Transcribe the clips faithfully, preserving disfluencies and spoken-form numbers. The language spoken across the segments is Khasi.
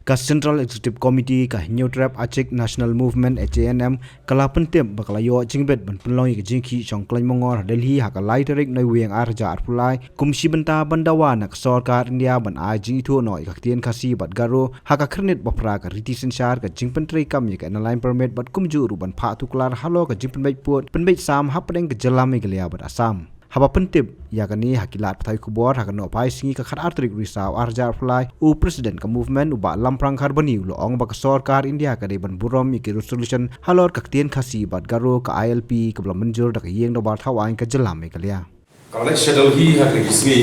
Ka Central Executive Committee ka Hynñiewtrep Achik National Movement, H A N M, ka la pyntip ba ka la ïoh jingbit ban pynlong ïa ka jingïakhih shong khlaiñ mongor ha Delhi ha ka lai tarik Naiwieng arhajar arphew lai, kum shi bynta ban dawa na ka sorkar India ban ai jingithuh noh ïa ka ktien Khasi bad Garo ha ka khyrnit ba phra ka riti synshar, ka jingpyntreikam ïa ka Inner Line Permit bad kumjuh ruh ban phah tuklar halor ka jingpynbeit pud pynbeit sam hapdeng ka jylla Meghalaya bad Assam. Haba pyntip ïa kane ha ki lad pathai khubor ha ka Nohphai Sngi ka khatar tarik Risaw arhajar arphew lai, u President ka Movement u Bah Lamphrang Kharbani u la ong ba ka sorkar India ka dei ban burom ïa ki resolution halor ka ktien Khasi bad Garo, ka I L P kaba la mynjur da ka Ïing Dorbar Thaw Aiñ ka jylla Meghalaya. Ka la leit sha Delhi ha kine ki sngi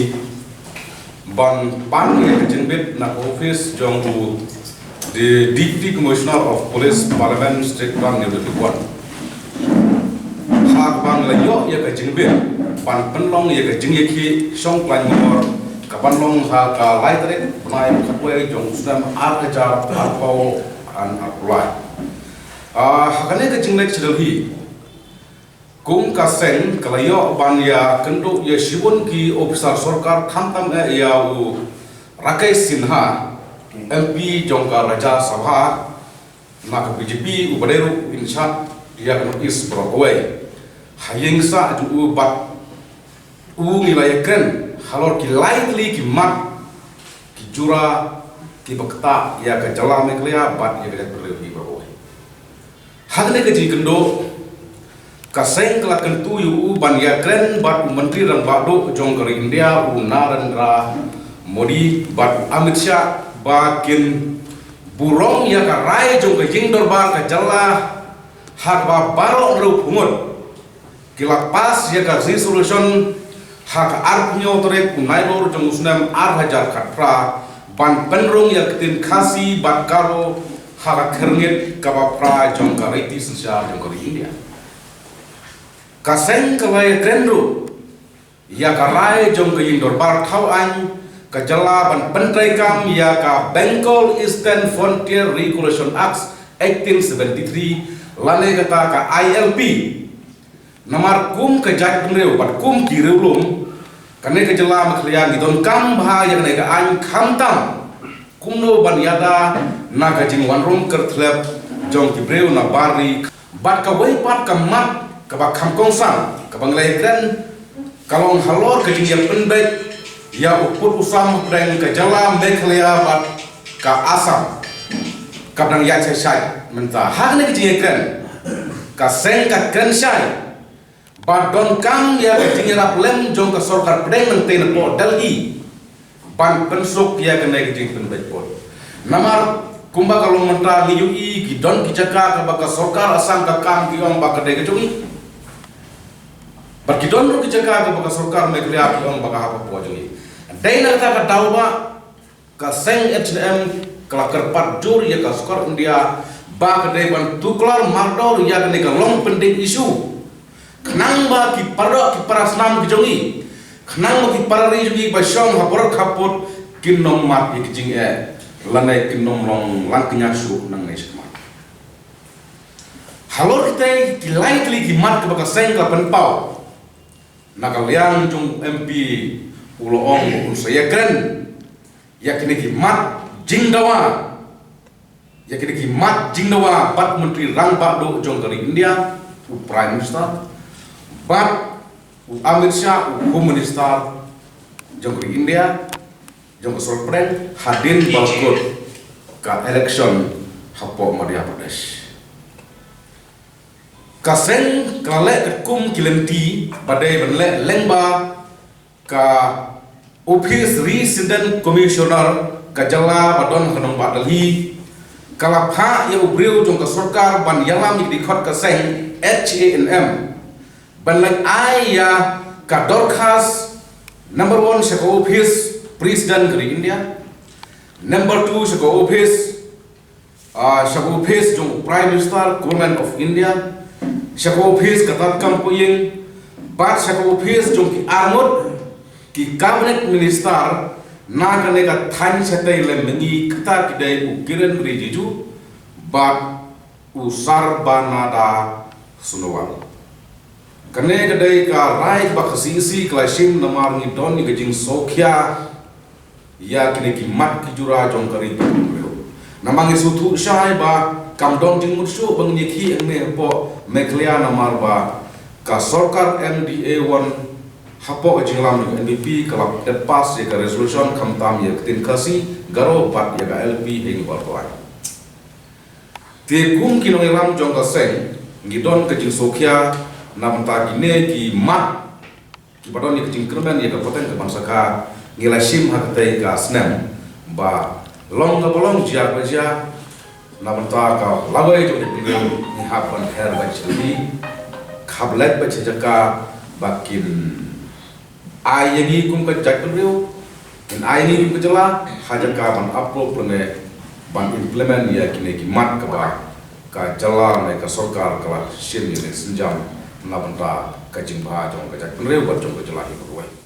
ban pan ïa ka jingbit na ka office jong u The Deputy Commissioner of Police, Parliament, State Bank, New Delhi. Ha kaba ngi la ïoh ïa ka jingbit ban pynlong ïa ka jingïakhih shong khlaiñ mongor, ka ban long ha ka lai tarik bnai khatwei jong u snem arhajar arphew arphew lai. Ah, ha kane ka jingleit sha Delhi, kum ka seng ka la ïoh ban ïakynduh ïa shibun ki ophisar sorkar, khamtam eh ïa u Rakesh Sinha, M P jong ka Rajya Sabha na ka B J P, uba dei ruh in charge ïa ka North East baroh kawei. Ha ïing sah jong u bad u ngi la ïakren halor ki lai tylli ki mat ki jura kiba ktah ïa ka jylla Meghalaya bad ïa ka jaitbynriew hi baroh kawei. Ha kane ka jingïakynduh, ka seng ka la kyntu ïa u ban ïakren bad u Myntri Rangbah Duh jong ka ri India, u Narendra Modi, bad u Amit Shah, ba kin burom ïa ka rai jong ka Ïing Dorbar ka jylla ha kaba baroh hynriewphew ngut ki la pass ïa ka resolution ha ka arphew hynñiew tarik u Nailur jong u snem arhajar khatphra ban pynrung ïa ka ktien Khasi bad Garo ha ka khyrnit kaba phra jong ka riti synshar jong ka ri India. Ka seng ka la ïakren ruh ïa ka rai jong ka Ïing Dorbar Thaw Aiñ ka jylla ban pyntreikam ïa ka Bengal Eastern Frontier Regulation Act eighteen seventy-three, lane kata ka I L P. Namar kum ka jaitbynriew bad kum ki riewlum, kane ka jylla Meghalaya ngi donkam bha ïa kane ka aiñ, khamtam kumno ban ïada na ka jingwanrung kyrthlep jong ki briew na bar ri. Bad kawei pat ka mat kaba kham kongsan kaba ngi la ïakren ka long halor ka jingïapynbeit ïa u pud u sam hapdeng ka jylla Meghalaya bad ka Assam kaba dang ïaid shai shai mynta. Ha kane ka jingïakren, ka seng ka kren shai ba donkam ïa ka jingïarap lem jong ka sorkar pdeng nangtei napoh Delhi ban pynsuk ïa kane ka jingpynbeit pud. Namar kumba ka long mynta ngi ïohi ki don ki jaka kaba ka sorkar Assam ka kam ki ong ba ka dei ka jong ngi, bad ki don ruh ki jaka kaba ka sorkar Meghalaya ki ong ba ka hapoh jong ngi. Dei na kata ka daw ba ka seng H A N M ka la kyrpad jur ïa ka sorkar India ba ka dei ban tuklar mardor ïa kane ka long pending issue, khnang ba ki para doh ki para snam ki jong ngi, khnang ba ki para ri jong ngi ba shong ha baroh khappud kin ym mad ïa ki jingeh lane kin ym long lang kñia shuh nangne shakhmat. Halor kitei ki lai tylli ki mat kaba ka seng ka la pynpaw, na ka liang jong u M P u la ong un sa ïakren ïa kine ki mat jingdawa, ïa kine ki mat jingdawa bad u Myntri Rangbah Duh jong ka ri India, u Prime Minister, bad u Amit Shah, u Home Minister jong ka ri India, jong ka sorkar pdeng, hadien ba la kut ka election hapoh Madhya Pradesh. Ka seng ka la leh katkum ki lynti ba dei ban leh lyngba ka Office Resident Commissioner ka jylla ba don ha nongbah Delhi, ka la phah ïa u briew jong ka sorkar ban ïalam ïa ki dkhot ka seng H A N M ban leit ai ïa ka dorkhas, number one sha ka office President ka ri India, number two sha ka office, ah, sha ka office jong u Prime Minister, Government of India, sha ka office ka Tat Kam Poh Ïing, bad sha ka office jong ki arngut ki Cabinet Minister na kane ka thaiñ shatei lem mihngi, kita ki dei u Kiren Rijiju bad u Sarbananda Sonowal. Kane ka dei ka rai kaba ka C E C ka la shim namar ngi don ïa ka jingsngewkhia ïa kine ki mat ki jura jong ka ri ka ri. Namar ngi sngewthuh shai ba kam don jingmut shuh ba ngin ïakhih hangne hapoh Meghalaya namar ba ka sorkar M D A one hapoh ka jingïalam jong ka N P P ka la dep pass ïa ka resolution khamtam ïa ka ktien Khasi, Garo bad ïa ka I L P ha New Barkla. Te kum ki nongïalam jong ka seng ngi don ka jingsngewkhia na bynta kine ki mat kiba don ïa ka jingkyrmen ïa ka pateng ka ban sakha. Ngi la shim ha katei ka snem ba long kaba long, jia kaba jia, na bynta ka lawei jong ka jaitbynriew ngi hap ban her beit sha lynti, khap leit beit sha jaka ba kin ai ïa ngi kum ka jaitbynriew, kin ai ïa ngi kum ka jylla ha jaka ban approve lane ban implement ïa kine ki mat kaba ka jylla ne ka sorkar ka la shim ïa ka sienjam na bynta ka jingbha jong ka jaitbynriew bad jong ka jylla hi baroh.